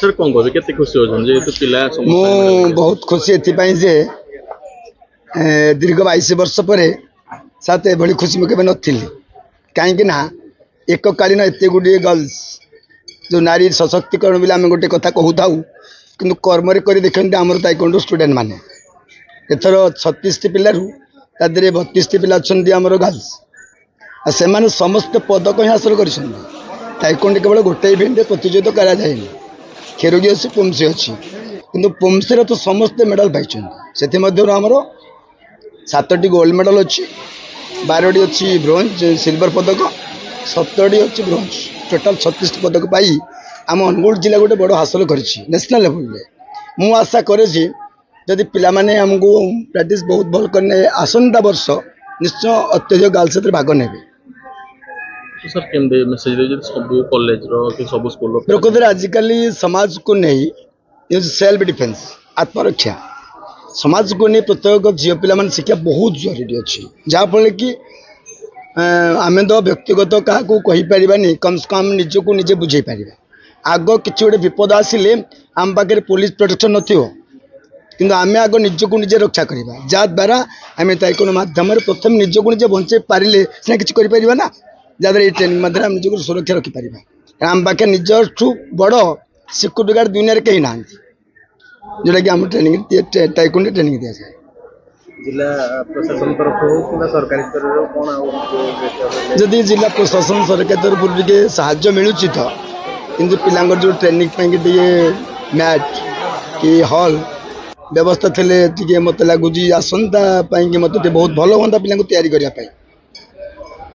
Sir, କ'ଣ କହିବେ, କେତେ ଖୁସି ଅଛନ୍ତି ଯେହେତୁ ପିଲା? ମୁଁ ବହୁତ ଖୁସି ଏଥିପାଇଁ ଯେ ଦୀର୍ଘ 22 ବର୍ଷ ପରେ ସାତ ଏଭଳି ଖୁସି ମୁଁ କେବେ ନଥିଲି। କାହିଁକି ନା ଏକକାଳୀନ ଏତେ ଗୁଡ଼ିଏ ଗର୍ଲସ, ଯେଉଁ ନାରୀ ସଶକ୍ତିକରଣ ବୋଲି ଆମେ ଗୋଟେ କଥା କହୁଥାଉ, କିନ୍ତୁ କର୍ମରେ କରି ଦେଖନ୍ତି ଆମର ତାଇକଣ୍ଡୋ ଷ୍ଟୁଡେଣ୍ଟ ମାନେ। ଏଥର 36ଟି ପିଲାରୁ ତା ଦେହରେ 32ଟି ପିଲା ଅଛନ୍ତି ଆମର ଗାର୍ଲସ, ଆଉ ସେମାନେ ସମସ୍ତେ ପଦକ ହିଁ ହାସଲ କରିଛନ୍ତି। ତାଇକଣ୍ଡୋ କେବଳ ଗୋଟେ ଇଭେଣ୍ଟରେ ପ୍ରତିଯୋଗିତା କରାଯାଏନି, ଖେରୋଗି ଅଛି, ପୁମ୍ସି ଅଛି, କିନ୍ତୁ ପୁମ୍ସିରେ ତ ସମସ୍ତେ ମେଡ଼ାଲ ପାଇଛନ୍ତି। ସେଥିମଧ୍ୟରୁ ଆମର 7ଟି ଗୋଲ୍ଡ ମେଡ଼ାଲ ଅଛି, 12ଟି ଅଛି ବ୍ରୋଞ୍ଜ ସିଲଭର ପଦକ, 17ଟି ଅଛି ବ୍ରୋଞ୍ଜ। ଟୋଟାଲ 36ଟି ପଦକ ପାଇ ଆମ ଅନୁଗୁଳ ଜିଲ୍ଲା ଗୋଟେ ବଡ଼ ହାସଲ କରିଛି ନ୍ୟାସନାଲ୍ ଲେଭେଲରେ। ମୁଁ ଆଶା କରେ ଯେ ଯଦି ପିଲାମାନେ ଆମକୁ ପ୍ରାକ୍ଟିସ୍ ବହୁତ ଭଲ କଲେ, ଆସନ୍ତା ବର୍ଷ ନିଶ୍ଚୟ ଅତ୍ୟଧିକ ଗାର୍ଲସ ସେଥିରେ ଭାଗ ନେବେ। ସାର୍, କେମିତି ମେସେଜ ଦେଉଛି ସବୁ କଲେଜର କି ସବୁ ସ୍କୁଲର? ପ୍ରକୃତରେ ଆଜିକାଲି ସମାଜକୁ ନେଇ ସେଲ୍ଫ ଡିଫେନ୍ସ, ଆତ୍ମରକ୍ଷା ସମାଜକୁ ନେଇ ପ୍ରତ୍ୟେକ ଝିଅ ପିଲାମାନେ ଶିଖିବା ବହୁତ ଜରୁରୀ ଅଛି, ଯାହାଫଳରେ କି ଆମେ ତ ବ୍ୟକ୍ତିଗତ କାହାକୁ କହିପାରିବାନି, କମ୍ ସେ କମ୍ ନିଜକୁ ନିଜେ ବୁଝେଇ ପାରିବା। ଆଗ କିଛି ଗୋଟେ ବିପଦ ଆସିଲେ ଆମ ପାଖରେ ପୋଲିସ ପ୍ରୋଟେକ୍ସନ୍ ନଥିବ, କିନ୍ତୁ ଆମେ ଆଗ ନିଜକୁ ନିଜେ ରକ୍ଷା କରିବା, ଯାହାଦ୍ୱାରା ଆମେ ତାଇକୋଣ୍ଡୋ ମାଧ୍ୟମରେ ପ୍ରଥମେ ନିଜକୁ ନିଜେ ବଞ୍ଚେଇ ପାରିଲେ ସିନା କିଛି କରିପାରିବା ନା। ଯାହାଦ୍ୱାରା ଏଇ ଟ୍ରେନିଂ ମାଧ୍ୟମରେ ଆମେ ନିଜକୁ ସୁରକ୍ଷା ରଖିପାରିବା। ଆମ ପାଖରେ ନିଜଠୁ ବଡ଼ ସିକ୍ୟୁରିଟି ଗାର୍ଡ଼ ଦୁନିଆରେ କେହି ନାହାନ୍ତି, ଯେଉଁଟାକି ଆମ ଟ୍ରେନିଂ ଟାଇକୋଣ୍ଡୋ ଟ୍ରେନିଂ ଦିଆଯାଏ। ଜିଲ୍ଲା ପ୍ରଶାସନ ତରଫରୁ ହଉ କିମ୍ବା ସରକାରୀ ସ୍ତରରେ କ'ଣ ଆଉ? ଯଦି ଜିଲ୍ଲା ପ୍ରଶାସନ, ସରକାର ତରଫରୁ ଟିକେ ସାହାଯ୍ୟ ମିଳୁଛି ତ, କିନ୍ତୁ ପିଲାଙ୍କର ଯେଉଁ ଟ୍ରେନିଂ ପାଇଁକି ଟିକେ ମ୍ୟାଟ୍ କି ହଲ୍ ବ୍ୟବସ୍ଥା ଥିଲେ ଟିକେ ମୋତେ ଲାଗୁଛି ଆସନ୍ତା ପାଇଁକି ମୋତେ ଟିକେ ବହୁତ ଭଲ ହୁଅନ୍ତା ପିଲାଙ୍କୁ ତିଆରି କରିବା ପାଇଁ।